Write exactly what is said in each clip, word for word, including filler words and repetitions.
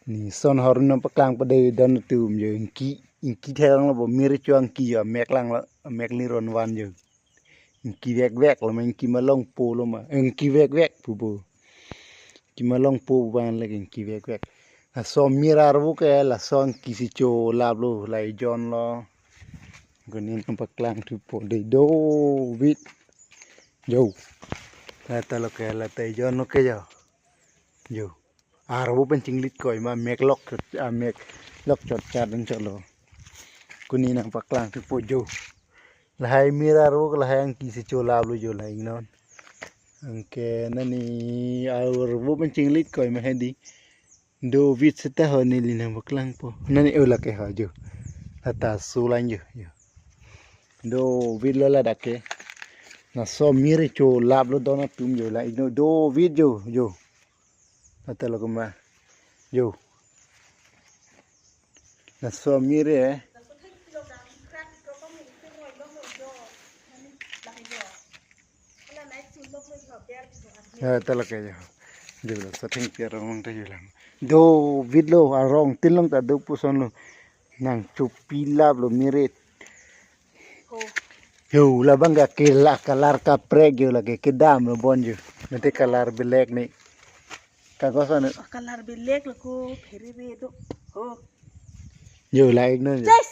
Ni son hor nangpaklang padei don atum jo, ingki, ingki theklonglo bo, mir cho ingki jo, amek langlo, amek ni ron van jo. Ingki vekvek lo ma, ingki ma longpo lo ma, ingki vekvek pu bo. Ingki ma longpo abang lake ingki vekvek. Laso mir arvo ke laso ingki si cholaplo, lahai jonlo. Ko ni nangpaklang thupo dei, do vit. Jo. Lata lo ke, lata jonlo ke jo. Jo. Arvo pen chinglit koi ma, mek lok chot, ah, mek lok chotchat dun chotlo. Ko ni nangpaklang thupo jo. Lahai mir arvo ke lahai ingki si cholaplo jo, lahai non. Anke nani arvo pen chinglit koi ma hedi. Do vit seta ho, neli nangpaklangpo. Nani o lake ho jo. Lata sulang jo, jo. Do vit lo ladak ke. Laso mir cholaplo don atum jo, lahai non, do vit jo, jo. Lata lo kuma. Jo. Laso mir e. Ya, ta lake jo. Jo, laso thengpi arong ta jo lang. Do vit lo, arong tin long ta do pusonlo. Nangchopilaplo mir e. Ho. Jo, labang ke la color kaprek jo, lake kedamlo bon jo. Mate color black ni. Kagos anu. Oh, color black lo ko, pherere do. Ho. Jo, lahai non jo. Yes.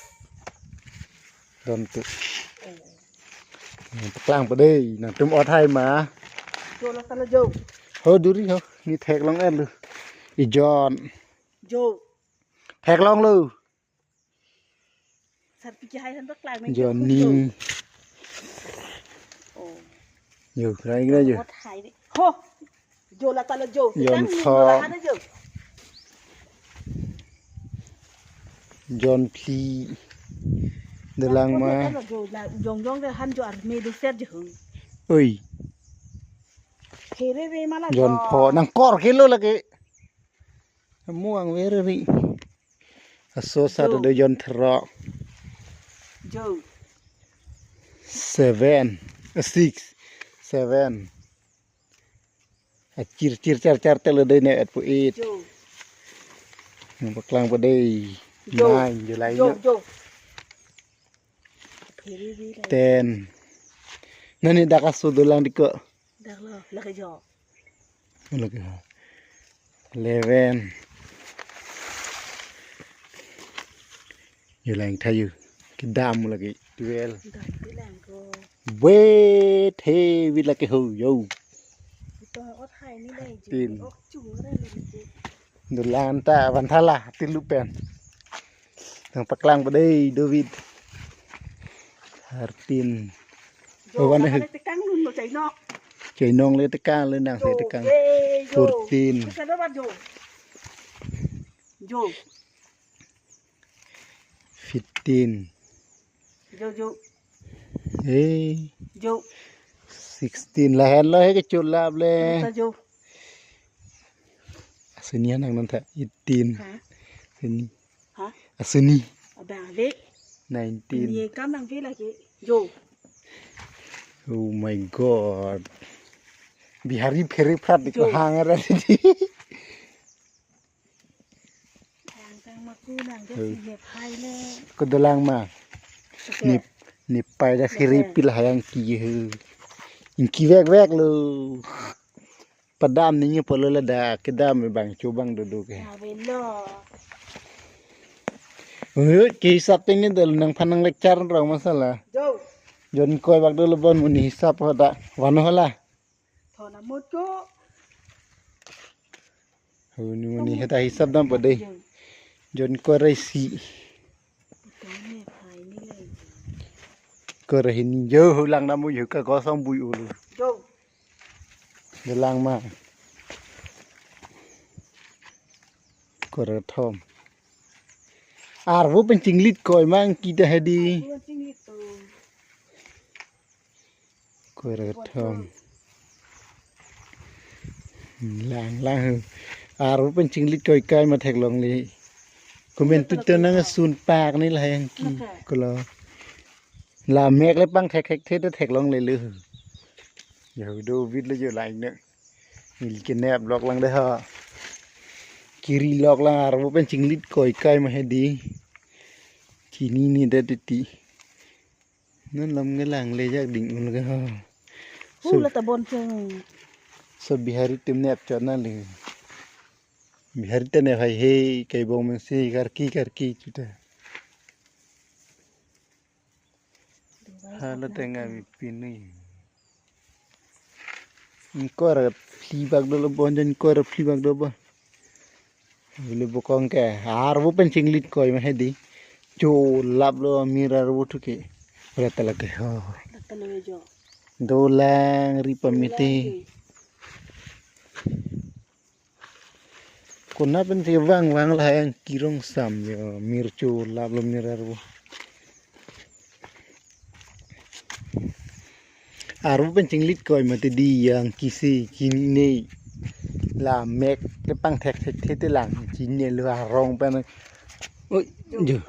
Don tu. Oh. Paklang padei, nangtum othai ma. Jo, lata lo jo. Ho, duri ho, ni theklong-etlo. Ijon. Jo. Theklonglo. Sarpi ke hai han paklang nang jo, jo ni. Oh. Jo, rai rai jo. Othai de. Ho. Jo, lata lo jo. Jon pho. Lata lo jo. Jon phli. Dolang ma. Lata lo jo, la jongjong de han jo arme do ser jo. Oi. Pherere ma la jo. Jon pho. Nangkor kilo lake. Amuang vereri. Aso sa jo. Do jon throk. Jo. Seven. Eh, six. Seven. Achir chir char char telo dei ne et pu eight. Jo. Nangpaklang padei. Jo. Nine, jo lahai jo, non. Jo. Pherere la. Ten. Nani dak aso dolang diko. Dak lo, lake jo. Lake ho. Eleven. Jo lang thayu. Kedam lake. Twelve. Dam ti lang ko. Wait, he, vit lake ho, jo. Ito othai ni lai jo. Thirteen. Ok chung re le ni. Dolang ta van thala, tilu pen. Nangpaklang padei, do vit. Thirteen. Jo, oh, van tangka he. Le tekang dun lo, chainong. Chainong le tekang, le nang jo, se tekang. Eh, jo. Fourteen. Tekang dapat jo. Jo. Fifteen. Jo, jo. Eh. Jo. Sixteen. Lahai lo he kecholap le. Ta jo. Asuni nang non ta. Eighteen. Ha? Asuni. Ha? Asuni. Abang ave. Nineteen. Ni kam nang ve lagi. Jo. Oh my God. Bihari phere prat di jo. Ko hang ra di. Ang kang maku nang ke. Hmm. Si je phai le. Ko dolang ma. Oke. Ni, ni pai da siri oke. Pil hayang ki he. Ingki vek vek lo. Padam ni nyi polo lada kedam bang chubang duduk ke. Avelo. Ui, ke hisap ting ni dal nangphan nang lecture rong masala. Jo. Jon koi bak dolo bon muni hisap hoda. Vano hala. Thona mut ko. Huni muni heta hisap dam padei. Jo. Jon koi rai si. Kone phai ni lai. Koi rai ni jo hulang namu jo ka kosong bui ulu. Jo. Dolang ma. Koi rai thom. Arvo pen chinglit koi mang kita hedi. Arvo pen chinglit to. Koi rai thom. Lang lang hu. Arvo pen chinglit koi kai ma theklongle. Comment tu tenang sun pak ni la yang ki. Oke. Kolo. La mek le pang thek thek the theklongle le hu. Ya do vit le jo lai ne. Neli kenep lok lang de ha. Kiri lok lang arvo pen chinglit koi kai ma hedi. Chinine det titi. Non lam ngelang le jak ding un ke ho. Hu, so, lata bon cheng. So Bihari atum nep chot na le. Bihari ta nep hai he, kai bong mengsi karki karki chuta. Hala tenga mi pini. Ingkoi ra phli bak dolo bon jan ingkoi ra phli bak do ba. Bile bokong ke arvo pen chinglit koi ma hedi. Cho lap lo mir arvo thu ke. Ura tala ke ho. Tala jo. Dolang ri pamite. Kona pen si vang vang la yang kirong sam yo, mir cho lap lo mir arvo. Arvo pen chinglit koi mati di yang kisi kini ne la mek te pang thek thek the te lang kini lo arong pen. Oi, jo.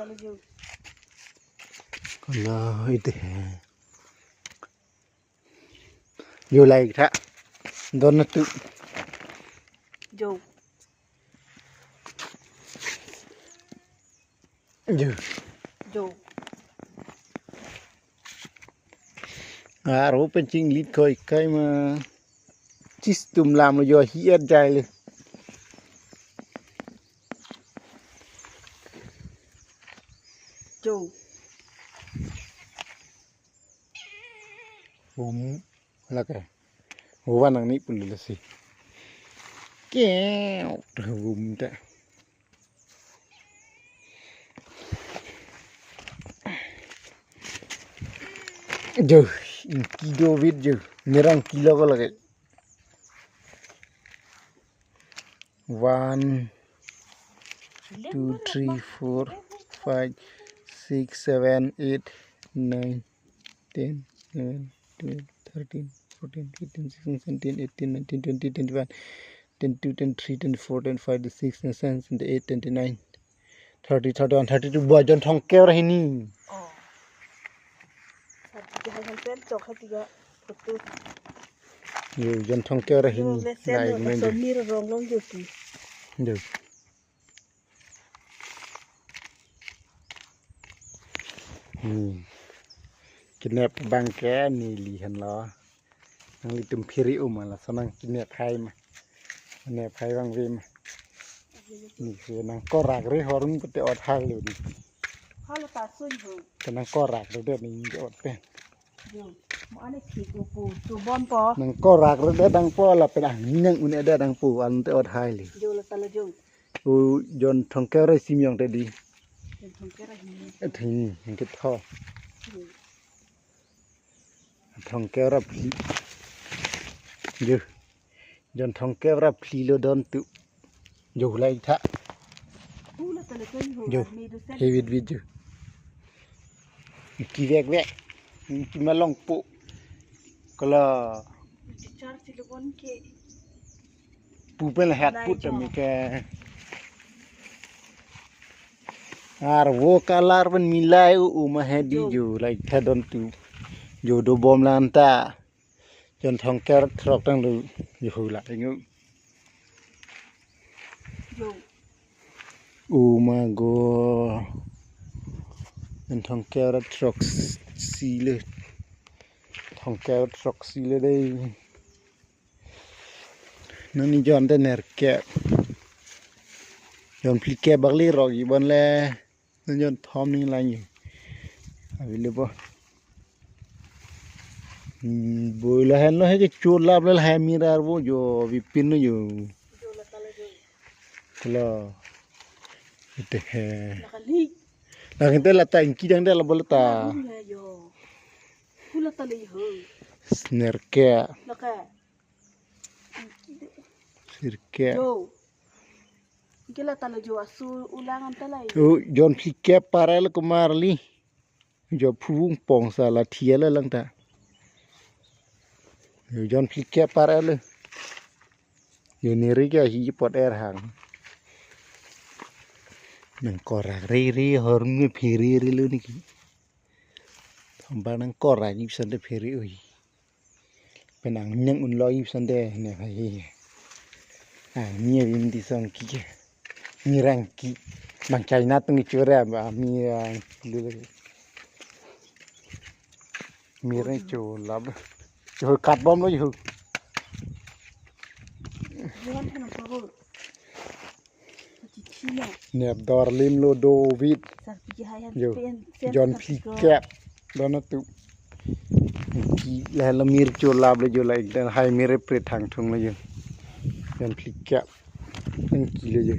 Kona ite he. Jo lai tha. Don na tu. Jo. Jo. Jo. Arvo pen chinglit koi kai ma. Chistum lam lo jo hi et jai le. Jo. Hum lake. Huwa nang ni pulu lasi. Keu hum ta. Jo, ingki do vit jo. Mirang kilo ko lake. One, two, three, four, five, six, seven, eight, nine, ten, eleven, twelve, thirteen, fourteen, fifteen, sixteen, seventeen, eighteen, nineteen, twenty, twenty-one, twenty-two, twenty-three, twenty-four, twenty-five, twenty-six, twenty-seven, twenty-eight, twenty-nine, thirty, thirty-one, thirty-two. Ba Jon Thongkep ra hini. Oh. Sab jahai han pen chok hai tiga. Photo. Yo, Jon Thongkep ra hini. Yo, lesen lai lo, men jo. Mir rong long jo ki. Jo. Hmm. Kenep abang ke neli henlo. Nanglitum phiri um ma laso nang kenep hai ma. Kenep hai vangve ma. Neli ke nangkorak re horun pute ot hai lo di. Hala ta sun ho. Te nangkorak re det neli ot pen. Jo. Mo ane thik upu tu bon po. Nangkorak re det dang po lapen ang nang un-e det dang po ante ot hai le. Jo, lata lo jo. O Jon Thongkep ra isi mi-ong te di. Jon Thongkep ra hini. Eh, thini, yang ke tho. Jo. Thongkep ra phli. Jo. Jon Thongkep ra phli lo don tu. Jo, lai tha. Hu, lata lo jo. Jo. He vit vit jo. Ki vek vek. Ki ma long po. Kala. Char chili bon ke. Pu pen het put mi ke. Arvo kalar pen milai u u ma hedi jo, lai tha don tu. Jo, dobom lang ta. Jon Thongkep ra throk tang lo. Jo, hu la ingu. Jo. O ma go. Jon Thongkep ra throksi le. Thongkep ra throksi le dei. Nani Jon te nerkep. Jon phlikep bak le rok ji bon le. Nani Jon thom ning lang ji. Avile bo. Hmm, boi lahen lo he ke chot lap le lahen mir arvo jo vipin lo jo. Kala. Ite he. Lakali. Lakin te lata ingki dang de la bolta. Yo. Hu, lata le ho. Nerkep. Laka. Sirkep. Jo. Ingki lata lo jo asu ulang anta lai. O, Jon phlikep par el kumar li. Jo phuvung pong sa la thiel lang ta. Jo, Jon phlikep par el. Jo, neri ke hi pot er hang. Nangkorak re re horun me phiri re lo ni ki. Thomba nangkorak ji sante phiri oi. Pen ang nang un lo ji sante ne hai. Ang ni vim di song ki ke. Mir angki. Bang China atum kechore ba mir angki lo. Mir angki cholap. Cho katbomlo jo. Jon han ko. Chichi na. Nep dorlim lo do vit. Sarpi hai han Jo. Pen, pen Jon sarpi ko. Phlikep. Don atum. Ki lahelo mir cholaplo jo, la ekdom hai mir pre thangthunglo jo. Jon phlikep. Angki lo jo.